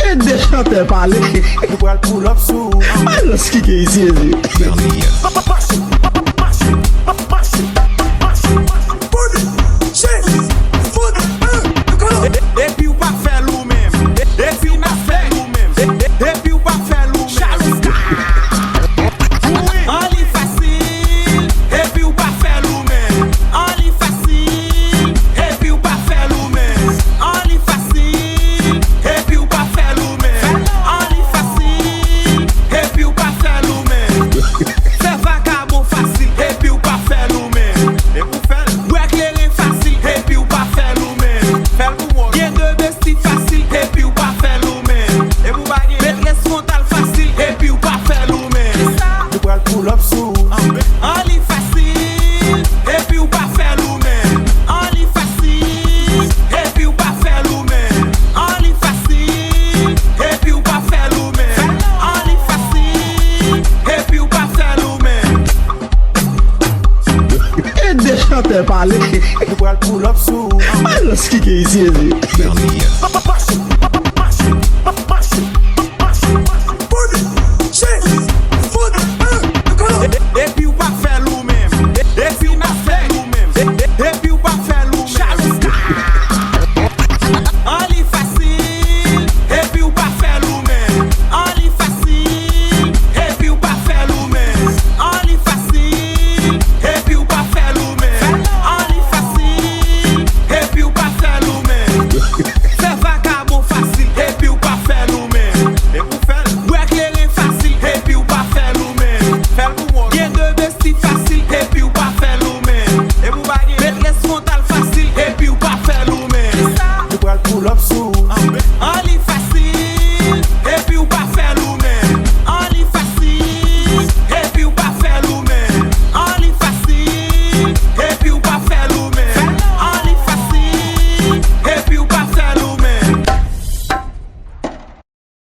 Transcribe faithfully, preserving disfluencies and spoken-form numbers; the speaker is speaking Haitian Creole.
Ede chantè pale. Nou pral pull up sou ou. Balans ki gen isi, mesye. Mache, mache, mache, mache, mache. Fout, chèz, fout, en, kolo. Epi w pa fè l ou menm. Epi w pa fè l ou menm. Epi w pa fè l ou menm. An li fasil, epi w pa fè l ou menm. An li fasil, epi w pa fè l ou menm. An li fasil, epi w pa fè l ou menm. An li fasil, epi w pa fè l ou menm. Fè vakabon fasil, epi w pa fè l ou menm. Epi w fè l. Bwè kleren fasil, epi w pa fè l ou menm. Fè l pou mwen. Gen de besti fasil, epi w pa fè l ou menm. Epi w pa gen. Met lesfwontal fasil, epi w pa fè l ou menm. Nou pral pull up sou ou. An li fasil, epi w pa fè l ou menm. An li fasil, epi w pa fè l ou menm. An li fasil, epi w pa fè l ou menm. An li fasil, epi w pa fè l ou menm. Ede chantè pale. Nou pral pull up sou ou. Balans ki gen isi, mesye. Mache, mache, mache, mache, mache. Fout, chèz, fout, en, kolo. Epi w pa fè l ou menm. Epi w pa fè l ou menm. Epi w pa fè l ou menm. An li fasil, epi w pa fè l ou menm. An li fasil, epi w pa fè l ou menm. An li fasil, epi w pa fè l ou menm. An li fasil, epi w pa fè l ou menm. Fè vakabon fasil, epi w pa fè l ou menm. Epi w fè l. Bwè kleren fasil, epi w pa fè l ou menm. Fè l pou mwen. Gen de besti fasil, epi w pa fè l ou menm. Epi w pa gen. Met lesfwontal fasil, epi w pa fè l ou menm. Nou pral pull up sou